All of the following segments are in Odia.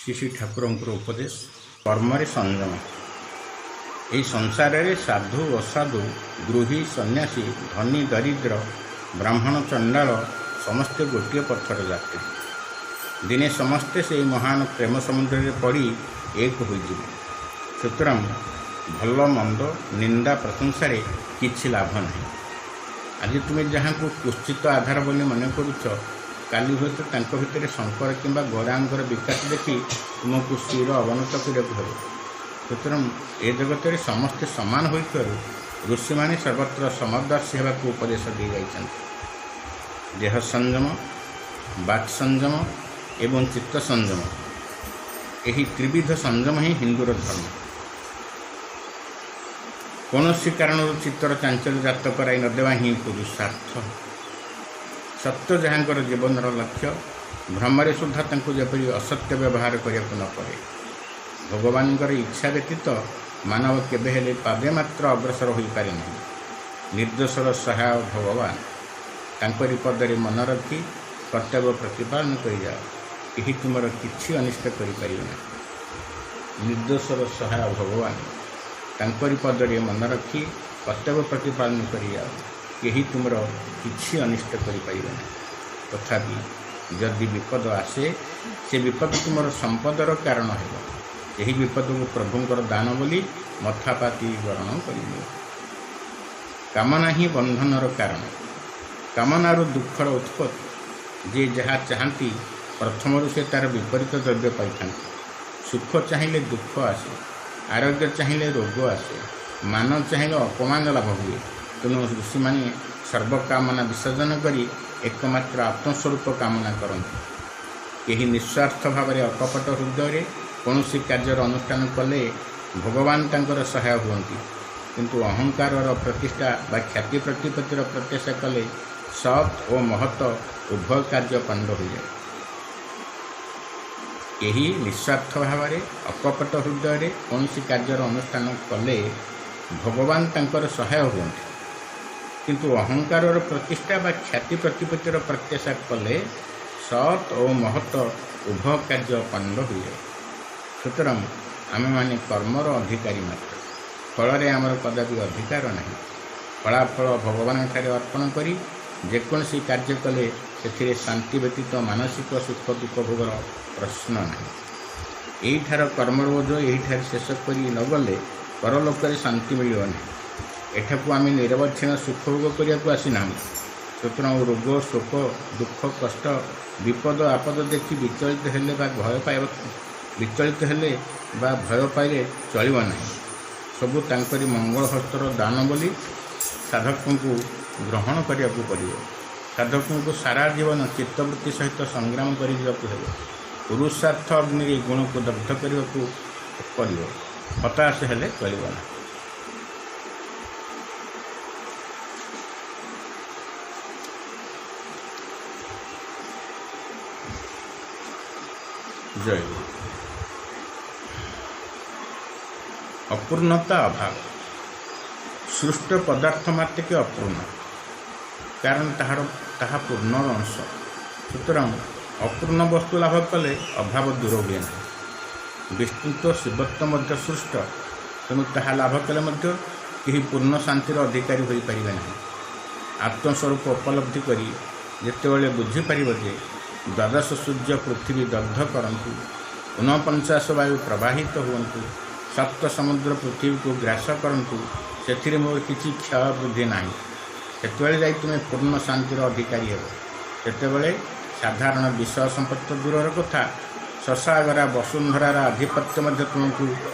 ଶ୍ରୀ ଶ୍ରୀ ଠାକୁରଙ୍କର ଉପଦେଶ, କର୍ମରେ ସଂଯମ। ଏହି ସଂସାରରେ ସାଧୁ ଅସାଧୁ, ଗୃହୀ ସନ୍ନ୍ୟାସୀ, ଧନୀ ଦରିଦ୍ର, ବ୍ରାହ୍ମଣ ଚଣ୍ଡାଳ ସମସ୍ତେ ଗୋଟିଏ ପଥର ଯାତ୍ରୀ। ଦିନେ ସମସ୍ତେ ସେହି ମହାନ ପ୍ରେମ ସମୁଦ୍ରରେ ପଡ଼ି ଏକ ହୋଇଯିବେ। ସୁତରାଂ ଭଲ ମନ୍ଦ, ନିନ୍ଦା ପ୍ରଶଂସାରେ କିଛି ଲାଭ ନାହିଁ। ଆଜି ତୁମେ ଯାହାଙ୍କୁ କୁତ୍ସିତ ଆଧାର ବୋଲି ମନେ କରୁଛ, କାଲି ହୁଏତ ତାଙ୍କ ଭିତରେ ଶଙ୍କର କିମ୍ବା ଗୌରାଙ୍ଗର ବିକାଶ ଦେଖି ତୁମକୁ ଶିର ଅବନତ କରିବାକୁ ହେବ। ସୁତରାଂ ଏ ଜଗତରେ ସମସ୍ତେ ସମାନ ହୋଇଥିବାରୁ ଋଷିମାନେ ସର୍ବତ୍ର ସମଦର୍ଶୀ ହେବାକୁ ଉପଦେଶ ଦେଇଯାଇଛନ୍ତି। ଦେହ ସଂଯମ, ବାକ୍ ସଂଯମ ଏବଂ ଚିତ୍ତ ସଂଯମ, ଏହି ତ୍ରିବିଧ ସଂଯମ ହିଁ ହିନ୍ଦୁର ଧର୍ମ। କୌଣସି କାରଣରୁ ଚିତ୍ତର ଚାଞ୍ଚଲ୍ୟ ଜାତ କରାଇ ନଦେବା ହିଁ ପୁରୁଷାର୍ଥ। ସତ୍ୟ ଯାହାଙ୍କର ଜୀବନର ଲକ୍ଷ୍ୟ, ଭ୍ରମରେ ସୁଦ୍ଧା ତାଙ୍କୁ ଯେପରି ଅସତ୍ୟ ବ୍ୟବହାର କରିବାକୁ ନ ପଡ଼େ। ଭଗବାନଙ୍କର ଇଚ୍ଛା ବ୍ୟତୀତ ମାନବ କେବେ ହେଲେ ପାଦେ ମାତ୍ର ଅଗ୍ରସର ହୋଇପାରେ ନାହିଁ। ନିର୍ଦ୍ଦୋଷର ସହାୟ ଭଗବାନ। ତାଙ୍କରି ପଦରେ ମନ ରଖି କର୍ତ୍ତବ୍ୟ ପ୍ରତିପାଳନ କରିଯାଅ, କେହି ତୁମର କିଛି ଅନିଷ୍ଟ କରିପାରିବେ ନାହିଁ। ନିର୍ଦ୍ଦୋଷର ସହାୟ ଭଗବାନ। ତାଙ୍କରି ପଦରେ ମନ ରଖି କର୍ତ୍ତବ୍ୟ ପ୍ରତିପାଳନ କରିଯାଅ, କେହି ତୁମର କିଛି ଅନିଷ୍ଟ କରିପାରିବେ ନାହିଁ। ତଥାପି ଯଦି ବିପଦ ଆସେ, ସେ ବିପଦ ତୁମର ସମ୍ପଦର କାରଣ ହେବ। ଏହି ବିପଦକୁ ପ୍ରଭୁଙ୍କର ଦାନ ବୋଲି ମଥାପାତି ଗ୍ରହଣ କରିନିଅ। କାମନା ହିଁ ବନ୍ଧନର କାରଣ। କାମନାରୁ ଦୁଃଖର ଉତ୍ପତ୍ତି। ଯିଏ ଯାହା ଚାହାନ୍ତି, ପ୍ରଥମରୁ ସେ ତା'ର ବିପରୀତ ଦ୍ରବ୍ୟ ପାଇଥାନ୍ତି। ସୁଖ ଚାହିଁଲେ ଦୁଃଖ ଆସେ, ଆରୋଗ୍ୟ ଚାହିଁଲେ ରୋଗ ଆସେ, ମାନ ଚାହିଁଲେ ଅପମାନ ଲାଭ ହୁଏ। ତେଣୁ ଋଷିମାନେ ସର୍ବକାମନା ବିସର୍ଜନ କରି ଏକମାତ୍ର ଆତ୍ମସ୍ୱରୂପ କାମନା କରନ୍ତି। କେହି ନିଃସ୍ୱାର୍ଥ ଭାବରେ ଅକପଟ ହୃଦୟରେ କୌଣସି କାର୍ଯ୍ୟର ଅନୁଷ୍ଠାନ କଲେ ଭଗବାନ ତାଙ୍କର ସହାୟ ହୁଅନ୍ତି। କିନ୍ତୁ ଅହଙ୍କାରର ପ୍ରତିଷ୍ଠା ବା ଖ୍ୟାତି ପ୍ରତିପତ୍ତିର ପ୍ରତ୍ୟାଶା କଲେ ସତ୍ ଓ ମହତ ଉଭୟ କାର୍ଯ୍ୟ ପଣ୍ଡ ହୋଇଯାଏ। କେହି ନିଃସ୍ୱାର୍ଥ ଭାବରେ ଅକପଟ ହୃଦୟରେ କୌଣସି କାର୍ଯ୍ୟର ଅନୁଷ୍ଠାନ କଲେ ଭଗବାନ ତାଙ୍କର ସହାୟ ହୁଅନ୍ତି। କିନ୍ତୁ ଅହଙ୍କାରର ପ୍ରତିଷ୍ଠା ବା ଖ୍ୟାତି ପ୍ରତିପତ୍ତିର ପ୍ରତ୍ୟାଶା କଲେ ସତ୍ ଓ ମହତ ଉଭୟ କାର୍ଯ୍ୟ ପଣ୍ଡ ହୋଇଯାଏ। ସୁତରାଂ ଆମେମାନେ କର୍ମର ଅଧିକାରୀ ମାତ୍ର, ଫଳରେ ଆମର କଦାପି ଅଧିକାର ନାହିଁ। ଫଳାଫଳ ଭଗବାନଙ୍କଠାରେ ଅର୍ପଣ କରି ଯେକୌଣସି କାର୍ଯ୍ୟ କଲେ ସେଥିରେ ଶାନ୍ତି ବ୍ୟତୀତ ମାନସିକ ସୁଖ ଦୁଃଖ ଭୋଗର ପ୍ରଶ୍ନ ନାହିଁ। ଏଇଠାର କର୍ମର ବୋଝ ଏହିଠାରେ ଶେଷ କରି ନଗଲେ ପରଲୋକରେ ଶାନ୍ତି ମିଳିବ ନାହିଁ। ଏଠାକୁ ଆମେ ନିରବଚ୍ଛିନ୍ନ ସୁଖ ଭୋଗ କରିବାକୁ ଆସିନାହୁଁ। ସୁତରାଂ ରୋଗ, ଶୋକ, ଦୁଃଖ, କଷ୍ଟ, ବିପଦ ଆପଦ ଦେଖି ବିଚଳିତ ହେଲେ ବା ଭୟ ପାଇବା ବିଚଳିତ ହେଲେ ବା ଭୟ ପାଇଲେ ଚଳିବ ନାହିଁ। ସବୁ ତାଙ୍କରି ମଙ୍ଗଳ ହସ୍ତର ଦାନ ବୋଲି ସାଧକଙ୍କୁ ଗ୍ରହଣ କରିବାକୁ ପଡ଼ିବ। ସାଧକଙ୍କୁ ସାରା ଜୀବନ ଚିତ୍ତବୃତ୍ତି ସହିତ ସଂଗ୍ରାମ କରିଯିବାକୁ ହେବ। ପୁରୁଷାର୍ଥ ଅଗ୍ନିରେ ଗୁଣକୁ ଦଗ୍ଧ କରିବାକୁ ପଡ଼ିବ। ହତାଶ ହେଲେ ଚଳିବ ନାହିଁ। ଜୟ ଗୁରୁ। ଅପୂର୍ଣ୍ଣତା ଅଭାବ। ସୃଷ୍ଟ ପଦାର୍ଥ ମାତ୍ରକେ ଅପୂର୍ଣ୍ଣ, କାରଣ ତାହା ପୂର୍ଣ୍ଣର ଅଂଶ। ସୁତରାଂ ଅପୂର୍ଣ୍ଣ ବସ୍ତୁ ଲାଭ କଲେ ଅଭାବ ଦୂର ହୁଏ ନାହିଁ। ବିଷ୍ଣୁତ୍ୱ ଶିବତ୍ୱ ମଧ୍ୟ ସୃଷ୍ଟ, ତେଣୁ ତାହା ଲାଭ କଲେ ମଧ୍ୟ କେହି ପୂର୍ଣ୍ଣ ଶାନ୍ତିର ଅଧିକାରୀ ହୋଇପାରିବେ ନାହିଁ। ଆତ୍ମସ୍ୱରୂପ ଉପଲବ୍ଧି କରି ଯେତେବେଳେ ବୁଝିପାରିବ ଯେ ଦ୍ୱାଦଶ ସୂର୍ଯ୍ୟ ପୃଥିବୀ ଦଗ୍ଧ କରନ୍ତୁ, 49 ବାୟୁ ପ୍ରବାହିତ ହୁଅନ୍ତୁ, ସପ୍ତ ସମୁଦ୍ର ପୃଥିବୀକୁ ଗ୍ରାସ କରନ୍ତୁ, ସେଥିରେ ମୋର କିଛି କ୍ଷୟ ବୃଦ୍ଧି ନାହିଁ, ସେତେବେଳେ ଯାଇ ତୁମେ ପୂର୍ଣ୍ଣ ଶାନ୍ତିର ଅଧିକାରୀ ହେବ। ସେତେବେଳେ ସାଧାରଣ ବିଷୟ ସମ୍ପତ୍ତି ଦୂରର କଥା, ଶଶାଗରା ବସୁନ୍ଧରାର ଆଧିପତ୍ୟ ମଧ୍ୟ ତୁମକୁ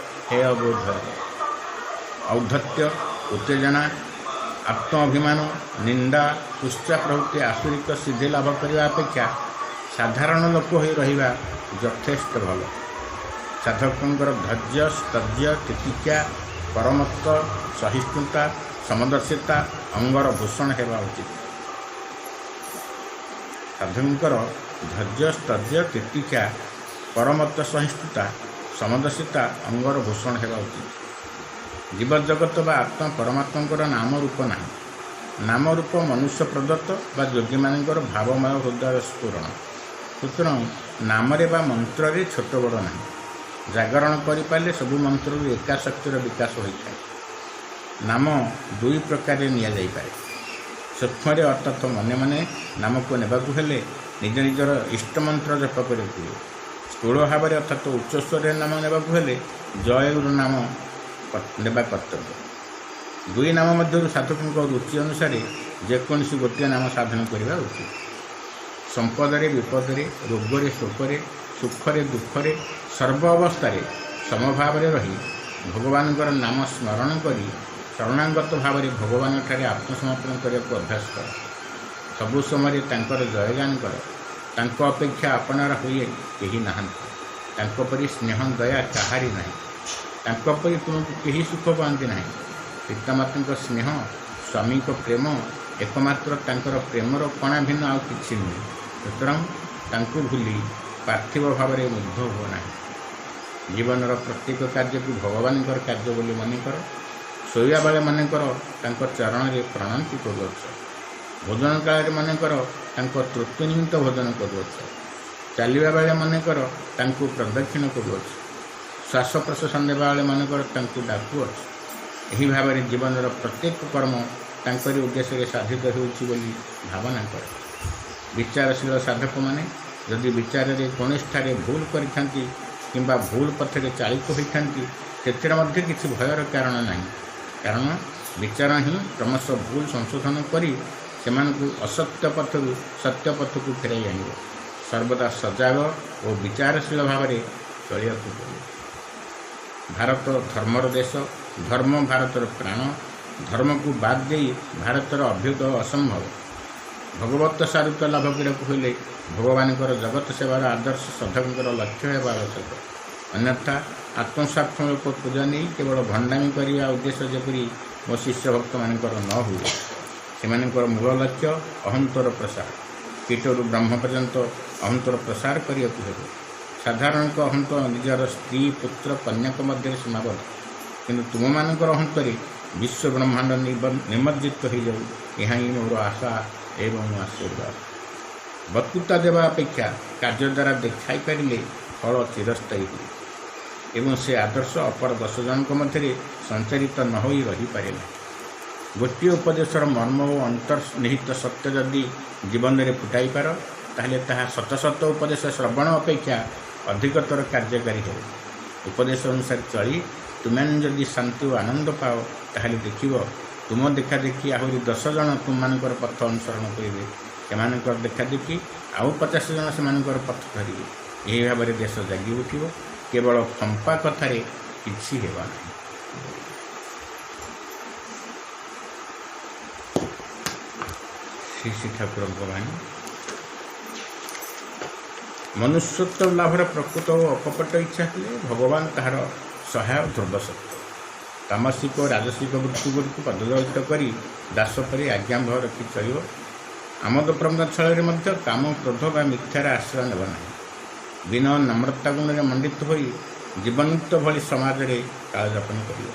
ହେୟ ବୋଧ ହେବ। ଔଦ୍ଧତ୍ୟ, ଉତ୍ତେଜନା, ଆତ୍ମ ଅଭିମାନ, ନିନ୍ଦା, କୁତ୍ସା ପ୍ରଭୃତି ଆସୁରିକ ସିଦ୍ଧି ଲାଭ କରିବା ଅପେକ୍ଷା ସାଧାରଣ ଲୋକ ହୋଇ ରହିବା ଯଥେଷ୍ଟ ଭଲ। ସାଧକଙ୍କର ଧୈର୍ଯ୍ୟ, ସ୍ଥୈର୍ଯ୍ୟ, ତିତିକ୍ଷା, ପରମତ୍ୱ, ସହିଷ୍ଣୁତା, ସମଦର୍ଶିତା ଅଙ୍ଗର ଭୂଷଣ ହେବା ଉଚିତ। ସାଧକଙ୍କର ଧୈର୍ଯ୍ୟ, ସ୍ଥୈର୍ଯ୍ୟ, ତିତିକ୍ଷା, ପରମତ୍ୱ, ସହିଷ୍ଣୁତା, ସମଦର୍ଶିତା ଅଙ୍ଗର ଭୂଷଣ ହେବା ଉଚିତ। ଜୀବଜଗତ ବା ଆତ୍ମା ପରମାତ୍ମାଙ୍କର ନାମ ରୂପ ନାହିଁ। ନାମ ରୂପ ମନୁଷ୍ୟ ପ୍ରଦତ୍ତ ବା ଯୋଗୀମାନଙ୍କର ଭାବମୟ ହୃଦୟର ସ୍ଫୁରଣ। ସୁତରାଂ ନାମରେ ବା ମନ୍ତ୍ରରେ ଛୋଟ ବଡ଼ ନାହିଁ। ଜାଗରଣ କରିପାରିଲେ ସବୁ ମନ୍ତ୍ରରୁ ଏକା ଶକ୍ତିର ବିକାଶ ହୋଇଥାଏ। ନାମ ଦୁଇ ପ୍ରକାରରେ ନିଆଯାଇପାରେ। ସୂକ୍ଷ୍ମରେ ଅର୍ଥାତ୍ ମନେ ମନେ ନାମକୁ ନେବାକୁ ହେଲେ ନିଜ ନିଜର ଇଷ୍ଟ ମନ୍ତ୍ର ଜପ କରିବାକୁ ହୁଏ। ସ୍ଥୂଳ ଭାବରେ ଅର୍ଥାତ୍ ଉଚ୍ଚ ସ୍ୱରରେ ନାମ ନେବାକୁ ହେଲେ ଜୟଗୁରୁ ନାମ ନେବା କର୍ତ୍ତବ୍ୟ। ଦୁଇ ନାମ ମଧ୍ୟରୁ ସାଧକଙ୍କ ରୁଚି ଅନୁସାରେ ଯେକୌଣସି ଗୋଟିଏ ନାମ ସାଧନ କରିବା ଉଚିତ। ସମ୍ପଦରେ, ବିପଦରେ, ରୋଗରେ, ଶୋକରେ, ସୁଖରେ, ଦୁଃଖରେ, ସର୍ବ ଅବସ୍ଥାରେ ସମଭାବରେ ରହି ଭଗବାନଙ୍କର ନାମ ସ୍ମରଣ କରି ଶରଣାଗତ ଭାବରେ ଭଗବାନଙ୍କଠାରେ ଆତ୍ମସମର୍ପଣ କରିବାକୁ ଅଭ୍ୟାସ କର। ସବୁ ସମୟରେ ତାଙ୍କର ଜୟଗାନ କର। ତାଙ୍କ ଅପେକ୍ଷା ଆପଣାର ହୋଇ କେହି ନାହାନ୍ତି। ତାଙ୍କ ପରି ସ୍ନେହ ଦୟା କାହାରି ନାହିଁ। ତାଙ୍କ ପରି ତୁମକୁ କେହି ସୁଖ ପାଆନ୍ତି ନାହିଁ। ପିତାମାତାଙ୍କ ସ୍ନେହ, ସ୍ୱାମୀଙ୍କ ପ୍ରେମ ଏକମାତ୍ର ତାଙ୍କର ପ୍ରେମର କଣା ଭିନ୍ନ ଆଉ କିଛି ନୁହେଁ। ସୁତରାଂ ତାଙ୍କୁ ଭୁଲି ପାର୍ଥିବ ଭାବରେ ମୁଗ୍ଧ ହୁଅ ନାହିଁ। ଜୀବନର ପ୍ରତ୍ୟେକ କାର୍ଯ୍ୟକୁ ଭଗବାନଙ୍କର କାର୍ଯ୍ୟ ବୋଲି ମନେ କର। ଶୋଇବା ବେଳେ ମନେ କର ତାଙ୍କ ଚରଣରେ ପ୍ରଣତି କରୁଅଛ। ଭୋଜନ କାଳରେ ମନେ କର ତାଙ୍କ ତୃପ୍ତି ନିମିତ୍ତ ଭୋଜନ କରୁଅଛ। ଚାଲିବା ବେଳେ ମନେ କର ତାଙ୍କୁ ପ୍ରଦକ୍ଷିଣ କରୁଅଛ। ଶ୍ୱାସ ପ୍ରଶ୍ୱାସ ନେବା ବେଳେ ମନେ କର ତାଙ୍କୁ ଡାକୁଅଛ। ଏହି ଭାବରେ ଜୀବନର ପ୍ରତ୍ୟେକ କର୍ମ ତାଙ୍କରି ଉଦ୍ଦେଶ୍ୟରେ ସାଧିତ ହେଉଛି ବୋଲି ଭାବନା କର। ବିଚାରଶୀଳ ସାଧକମାନେ ଯଦି ବିଚାରରେ କୌଣସିଠାରେ ଭୁଲ କରିଥାନ୍ତି କିମ୍ବା ଭୁଲ ପଥରେ ଚାଳିତ ହୋଇଥାନ୍ତି, ସେଥିରେ ମଧ୍ୟ କିଛି ଭୟର କାରଣ ନାହିଁ। କାରଣ ବିଚାର ହିଁ କ୍ରମଶଃ ଭୁଲ ସଂଶୋଧନ କରି ସେମାନଙ୍କୁ ଅସତ୍ୟ ପଥରୁ ସତ୍ୟ ପଥକୁ ଫେରାଇ ଆଣିବ। ସର୍ବଦା ସଜାଗ ଓ ବିଚାରଶୀଳ ଭାବରେ ଚଳିବାକୁ ପଡ଼ିବ। ଭାରତ ଧର୍ମର ଦେଶ, ଧର୍ମ ଭାରତର ପ୍ରାଣ। ଧର୍ମକୁ ବାଦ୍ ଦେଇ ଭାରତର ଅଭ୍ୟୁଦୟ ଅସମ୍ଭବ। ଭଗବତ ସାରୂପ୍ୟ ଲାଭ କରିବାକୁ ହେଲେ ଭଗବାନଙ୍କର ଜଗତ ସେବାର ଆଦର୍ଶ ସାଧକଙ୍କର ଲକ୍ଷ୍ୟ ହେବା ଆବଶ୍ୟକ। ଅନ୍ୟଥା ଆତ୍ମସ୍ୱାର୍ଥମୂଳକ ପୂଜା ନେଇ କେବଳ ଭଣ୍ଡାମି କରିବା ଉଦ୍ଦେଶ୍ୟ ଯେପରି ମୋ ଶିଷ୍ୟ ଭକ୍ତମାନଙ୍କର ନ ହୁଏ। ସେମାନଙ୍କର ମୂଳ ଲକ୍ଷ୍ୟ ଅହନ୍ତର ପ୍ରସାର। କୀଟରୁ ବ୍ରହ୍ମ ପର୍ଯ୍ୟନ୍ତ ଅହନ୍ତର ପ୍ରସାର କରିବାକୁ ହେବ। ସାଧାରଣଙ୍କ ଅହନ୍ତ ନିଜର ସ୍ତ୍ରୀ, ପୁତ୍ର, କନ୍ୟାଙ୍କ ମଧ୍ୟରେ ସୀମାବଦ୍ଧ। କିନ୍ତୁ ତୁମମାନଙ୍କର ଅହନ୍ତରେ ବିଶ୍ୱ ବ୍ରହ୍ମାଣ୍ଡ ନିମଜ୍ଜିତ ହୋଇଯାଉ, ଏହା ହିଁ ମୋର ଆଶା ଏବଂ ଆଶୀର୍ବାଦ। ବକ୍ତୃତା ଦେବା ଅପେକ୍ଷା କାର୍ଯ୍ୟ ଦ୍ୱାରା ଦେଖାଇ ପାରିଲେ ଫଳ ଚିରସ୍ଥାୟୀ ହୁଏ ଏବଂ ସେ ଆଦର୍ଶ ଅପର 10 ଜଣଙ୍କ ମଧ୍ୟରେ ସଞ୍ଚାରିତ ନ ହୋଇ ରହିପାରେ ନାହିଁ। ଗୋଟିଏ ଉପଦେଶର ମର୍ମ ଓ ଅନ୍ତର୍ନିହିତ ସତ୍ୟ ଯଦି ଜୀବନରେ ଫୁଟାଇ ପାର, ତାହେଲେ ତାହା ଶତ ଶତ ଉପଦେଶ ଶ୍ରବଣ ଅପେକ୍ଷା ଅଧିକତର କାର୍ଯ୍ୟକାରୀ ହେବ। ଉପଦେଶ ଅନୁସାରେ ଚଳି ତୁମେମାନେ ଯଦି ଶାନ୍ତି ଓ ଆନନ୍ଦ ପାଅ, ତାହେଲେ ଦେଖିବ ତୁମ ଦେଖାଦେଖି ଆହୁରି 10 ଜଣ ତୁମମାନଙ୍କର ପଥ ଅନୁସରଣ କରିବେ। ସେମାନଙ୍କର ଦେଖାଦେଖି ଆଉ 50 ଜଣ ସେମାନଙ୍କର ପଥ ଧରିବେ। ଏହି ଭାବରେ ଦେଶ ଜାଗି ଉଠିବ। କେବଳ ଫମ୍ପା କଥାରେ କିଛି ହେବ ନାହିଁ। ଶ୍ରୀ ଶ୍ରୀ ଠାକୁରଙ୍କ ବାଣୀ। ମନୁଷ୍ୟତ୍ୱ ଲାଭର ପ୍ରକୃତ ଓ ଅକପଟ ଇଚ୍ଛା ହେଲେ ଭଗବାନ ତାହାର ସହାୟ ଧ୍ରୁବ ସତ୍ୟ। ତାମସିକ ଓ ରାଜସିକ ବୃତ୍ତିଗୁଡ଼ିକୁ ପଦଦଳିତ କରି ଦାସ ପରି ଆଜ୍ଞାବହ ରଖି ଚଳିବ। ଆମୋଦ ପ୍ରମୋଦ ଛଳରେ ମଧ୍ୟ କାମ, କ୍ରୋଧ ବା ମିଥ୍ୟାର ଆଶ୍ରୟ ନେବ ନାହିଁ। ବିନୟ ନମ୍ରତା ଗୁଣରେ ମଣ୍ଡିତ ହୋଇ ଜୀବନ୍ମୁକ୍ତ ଭଳି ସମାଜରେ କାଳଯାପନ କରିବ।